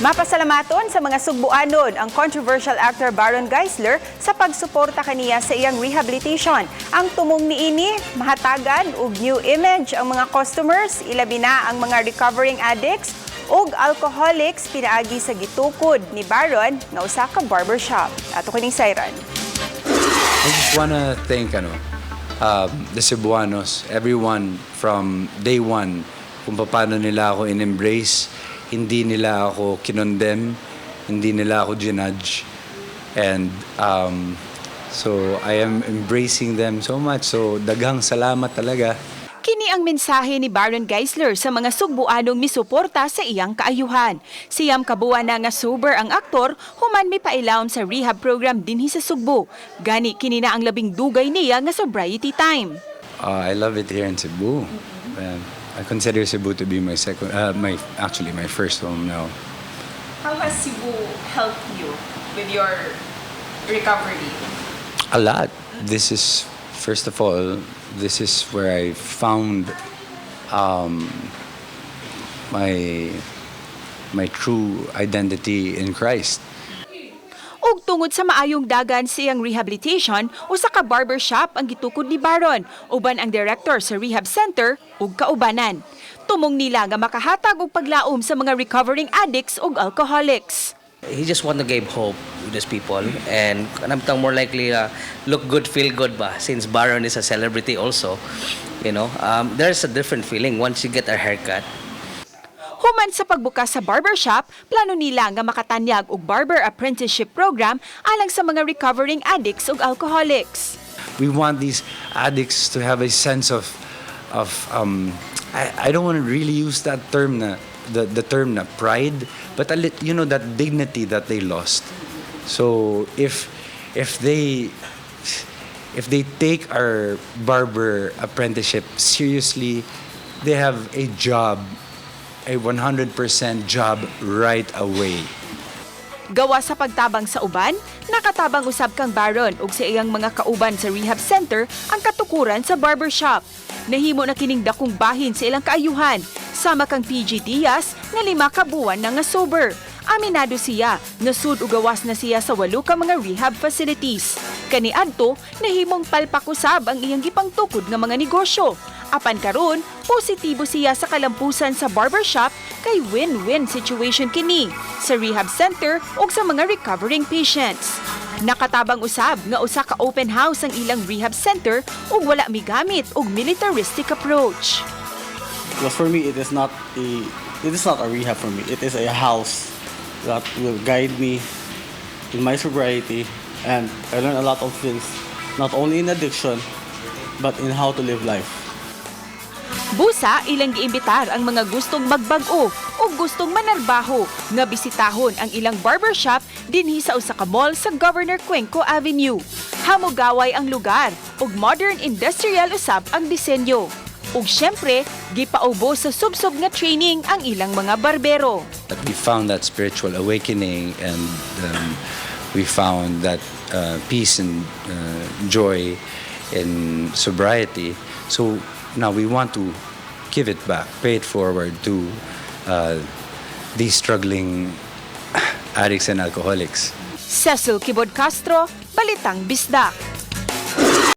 Mapasalamaton sa mga Sugbuanon ang controversial actor Baron Geisler sa pagsuporta kaniya sa iyang rehabilitation. Ang tumong niini, mahatagan og new image ang mga customers, ilabi na ang mga recovering addicts ug alcoholics pinaagi sa gitukod ni Baron nga usa ka barbershop. Ato kining sayran. I just wanna thank the Cebuanos, everyone from day one, kung paano nila ako in-embrace, hindi nila ako kinondem, hindi nila ako jinudge. And so I am embracing them so much. So daghang salamat talaga. Kini ang mensahe ni Baron Geisler sa mga Sugbuanong misuporta sa iyang kaayuhan. 9 ka buwan na nga sober ang aktor human mipailawom sa rehab program dinhi sa Sugbo. Gani kini na ang labing dugay niya nga sobriety time. I love it here in Cebu. I consider Cebu to be my second, my actually my first home now. How has Cebu helped you with your recovery? A lot. This is, first of all, this is where I found my true identity in Christ. Ug tungod sa maayong dagan sa iyang rehabilitation, usa ka barbershop ang gitukod ni Baron uban ang director sa rehab center ug kaubanan. Tumong nila nga makahatag og paglaom sa mga recovering addicts ug alcoholics. He just want to give hope to those people and kanang more likely look good, feel good ba, since Baron is a celebrity also. There's a different feeling once you get a haircut. Human sa pagbukas sa barbershop, plano nila nga makatanyag og barber apprenticeship program alang sa mga recovering addicts ug alcoholics. We want these addicts to have a sense of, I don't want to really use that term na the term na pride, but a lit, that dignity that they lost. So if they take our barber apprenticeship seriously, they have a job, a 100% job right away. Gawa sa pagtabang sa uban, nakatabang usab kang Baron ug sa iyang mga kauban sa rehab center ang katukuran sa barbershop. Nahimo na kining dakong bahin sa ilang kaayuhan, sama kang PG Diaz nga 5 ka buwan na nga sober. Aminado siya, nasud ug gawas na siya sa walo ka mga rehab facilities. Kaniadto, nahimong palpak usab ang iyang gipangtukod nga mga negosyo. Apan karon, positibo siya sa kalampusan sa barbershop kay win-win situation kini sa rehab center ug sa mga recovering patients. Nakatabang usab nga usa ka open house ang ilang rehab center ug wala migamit og militaristic approach. Because for me, it is not a rehab for me. It is a house that will guide me in my sobriety, and I learn a lot of things, not only in addiction, but in how to live life. Busa, ilang giimbitar ang mga gustong magbag-o o gustong manarbaho nga bisitahon ang ilang barbershop dinhi sa usa ka mall sa Governor Cuenco Avenue. Hamugaway ang lugar ug modern industrial usab ang disenyo. Ug syempre, gipaubos sa subsob nga training ang ilang mga barbero. That we found that spiritual awakening and we found that peace and joy in sobriety. So now we want to give it back, pay it forward to these struggling addicts and alcoholics. Cecil Kibod Castro, Balitang Bisdak.